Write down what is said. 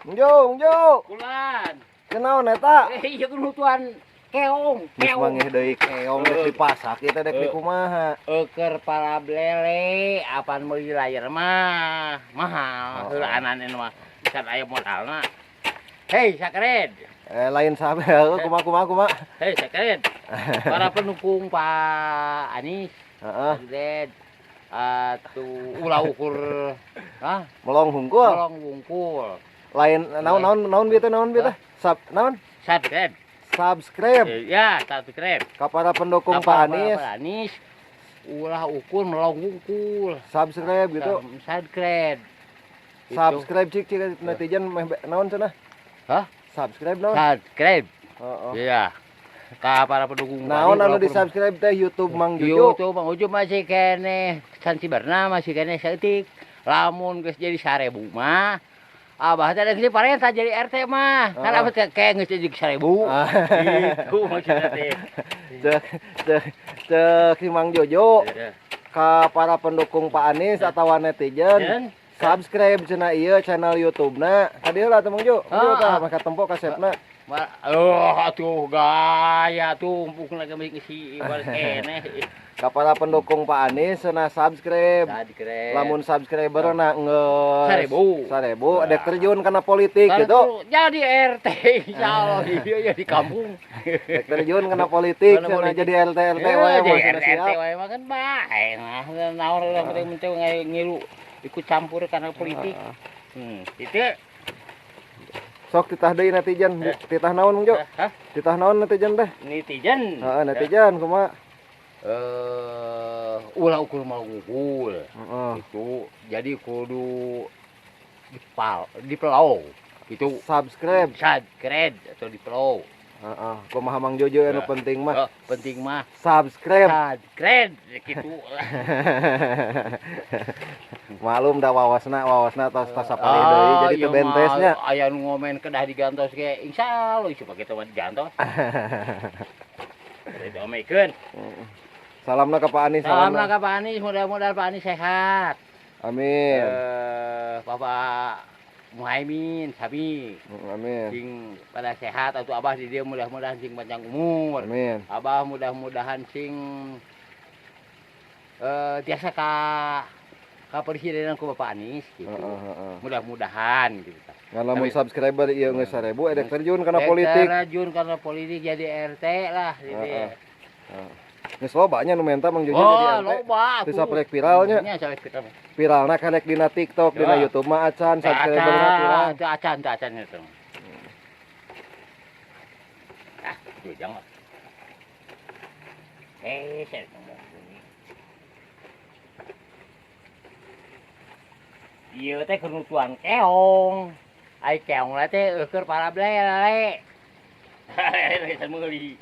Mungjo, mungjo. Kulan. Kenaon eta? Iya kenutuan keong, Geus keong. Mangih deui keong dek dipasak ieu teh dek dikumaha? Euker para blele apan meuli layar mah mahal. Oh. Heulaanan mah can aya modalna. Hei, sakred. Lain sabe kumaha kumaha kumaha. Hei, sakred. Para pendukung Pak Anies, Heeh. sakred. Atuh ulah ukur hah? Melong hungkul. Melong wungkul. Lain naon naon naon bieu teh naon bieu teh? Sub naon? Subscribe. Subscribe Ya, subscribe. ka para pendukung Pak Anies. Pak Anies ulah ukur melong wungkul. Subscribe gitu. Subscribe. Gitu. Subscribe cik cik netizen meh naon cenah? Hah? Subscribe naon? Subscribe. Heeh. Iya. Ka para pendukung Naon Pak anu Anies, di subscribe teh YouTube Mang Juju. YouTube Mang Uju masih keneh sansibana masih keneh saeutik. Lamun geus jadi 1000 mah abah teh geus parentah jadi RT mah. Kan abah teh kayak geus jadi 1000. Gitu maksudnya teh. Cek cek cek si Mang Jojo ka para pendukung Pak Anies atawa netizen subscribe cenah ieu channel YouTube-na. Ka dieu lah teh Mang Jo. Mang Jo tah mah katempo kasepna. Oh, atuh gaya tuh mumpung lagi ngisi ibarat keneh. Ka para pendukung Pak Anies cenah subscribe. Subscribe. Lamun subscriber na geus 1000. 1000 dek terjun kana politik gitu. Jadi RT insyaallah iya ya di kampung. Dek terjun kana politik cenah jadi RT RT wae jadi mah cenah RT siap. Wae mah kan bae nah naon urang penting ngilu ikut campur karena politik. Itu sok titah deui netizen, titah naon Mang Jo? Hah? Titah naon netizen teh? Netizen. Heeh, netizen kumaha? Ulah ukur mau ngukul. Heeh. Itu jadi kudu dipal, dipelau. Itu subscribe, subscribe atau dipelau. Heeh, kumaha Mang Jojo anu penting mah? Penting mah subscribe. Subscribe gitu. Malum da wawasna wawasna tos tos sapalih deui jadi teu bentesnya. Aya nu ngomen kedah digantos ge insyaallah coba kitu mah digantos. Diomekeun. Salamna ka Pak Anies, salamna ka Pak Anies, mudah-mudahan Pak Anies sehat. Amin. Bapak Muhaimin sami. Amin. Sing pada sehat atau abah di dia mudah-mudahan sing panjang umur. Amin. Abah mudah-mudahan sing tiasa ka presidenan ku Bapak Anies gitu. Mudah-mudahan gitu. Ngan lamun subscriber ieu geus 1000 edek terjun kana politik. Terjun kana politik jadi RT lah gitu. Geus loba nya nu menta Mang Jojo jadi RT. Loba teu saprek viralnya. Nya saprek viral. Viralna karek dina TikTok, dina YouTube mah acan subscriberna viral. Teu acan, teu acan itu. Ah, jangan. Saya ngomong. Ieu teh kenutuan keong. Ai keong lah teh eueur para blele. Geus meuli.